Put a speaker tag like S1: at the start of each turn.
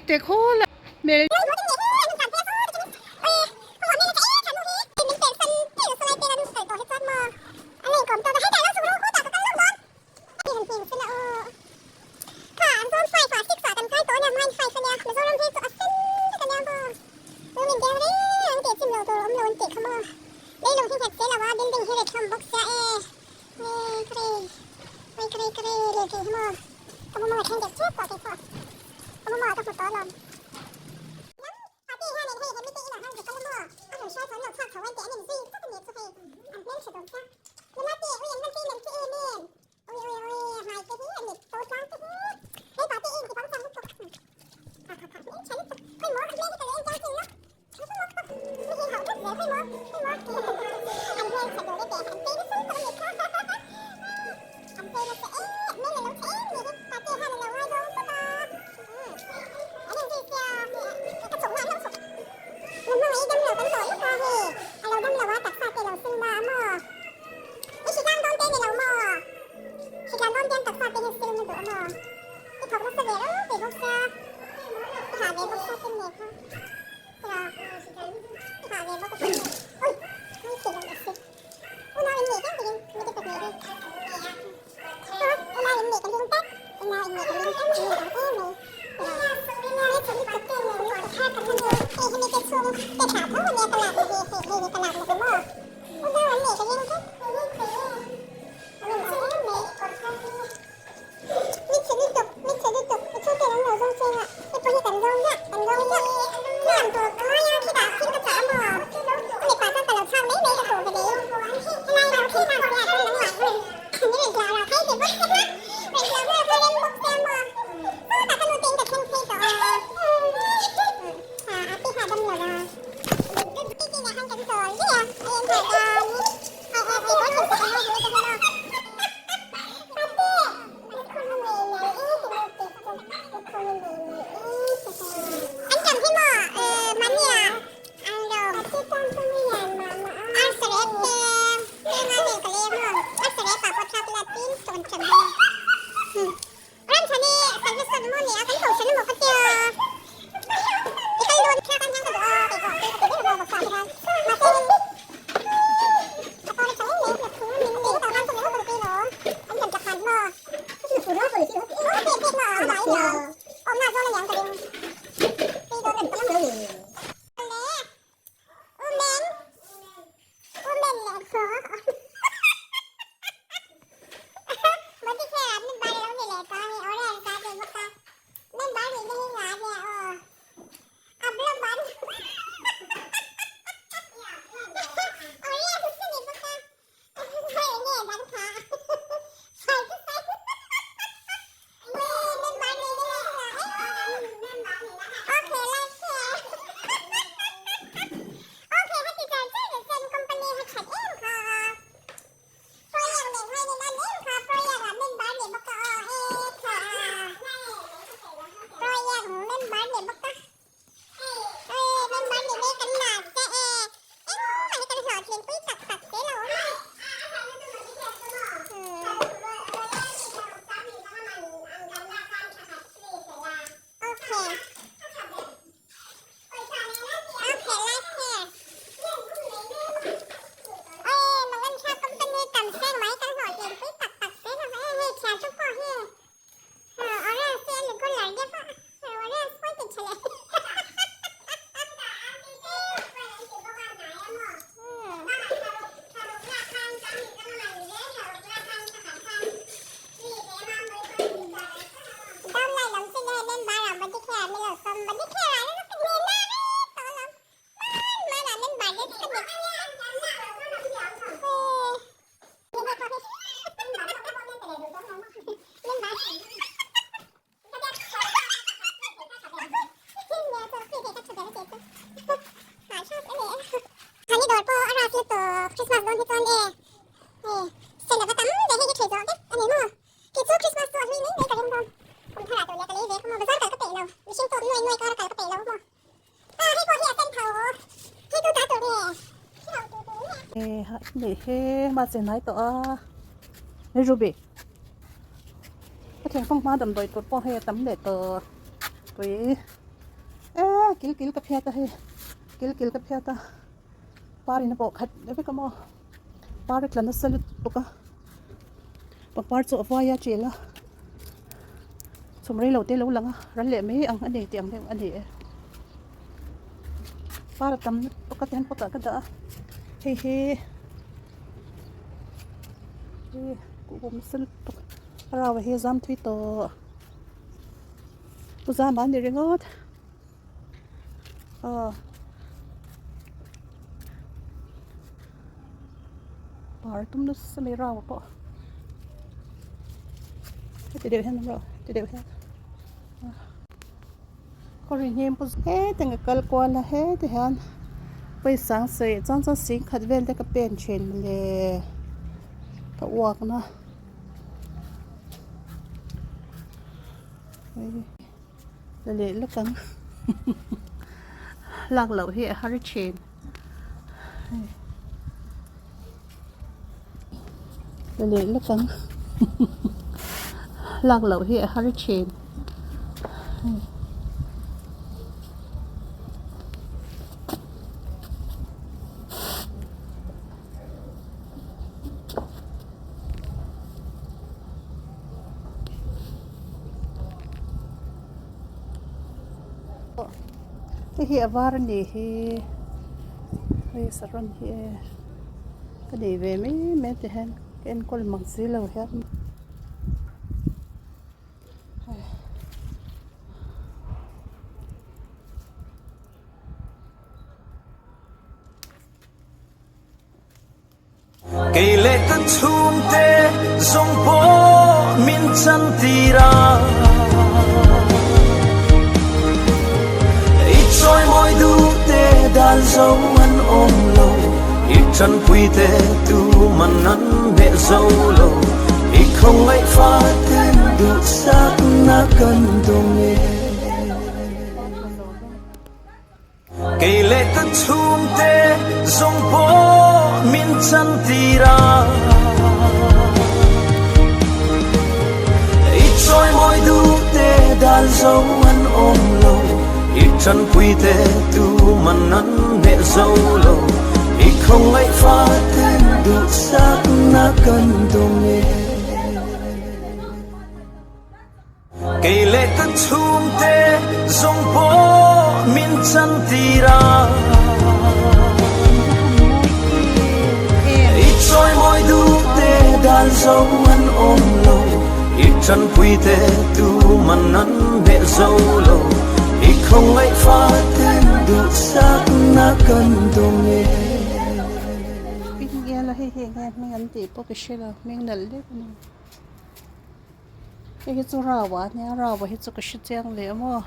S1: te khawl a hmel. Nih hi mahse hnai tawh a hei Ruby a thingfang hma damdawi tur pawh hei a tam leh tawh tui. kil kil ka phiat a hei kil kil ka phiat a par in a pawh khat vek a maw par a tla nasa lutuk a pangpar chu a vuai a chil a chhum rei lo te lo lang a ral leh mai ang a ni tih ang deuh a ni e par a tam lutuk a tihian pot ah ka dah a hei hi hei kuhva nasa lutuk a rau hi a zam thui tawh. Pu zama a ni ringawt aw par tum nasa mai rau pawh heti deuh hian rawh heti deuh hian kawr inhnem pawh hetiang a kal kual a heti hian pawisa ang sawi chuan chuan singkhat vel te ka pen thin mawle ka uak na. La leh lawk ang lak loh hi a har thin la leh lawk ang lak loh hi a har thin. Hei hi a var a ni hi hei saron hi e ka nei ve mai mai ti hian ka enkawl mang si lo hian.
S2: Kei leh ka chhungte zawng pawh min chan tir a. I chawimawi duh te dan zo an awm lo, i tanpui te tuman an hneh zo lo, i khawngaih faten duhsakna kan dawng e. Kei leh ka chhungte zawng pawh min chan tir a. I chawimawi duh te dan zo an awm lo, i tanpui te tuman an hneh zo lo, i khawngaih faten duhsakna kan dawng e. Kei leh ka chhungte zawng pawh min chan tir a. I chawimawi duh te dan zo an awm lo, i tanpui te tuman an hneh zo lo, i khawngaih faten duhsakna kan dawng e.
S1: Hming nge la hei hi enge hming an tih pawh ka hre lo hming nalh deuh a ni. Hei hi chu rau a nia rau hi chu ka hre chiang leh maw.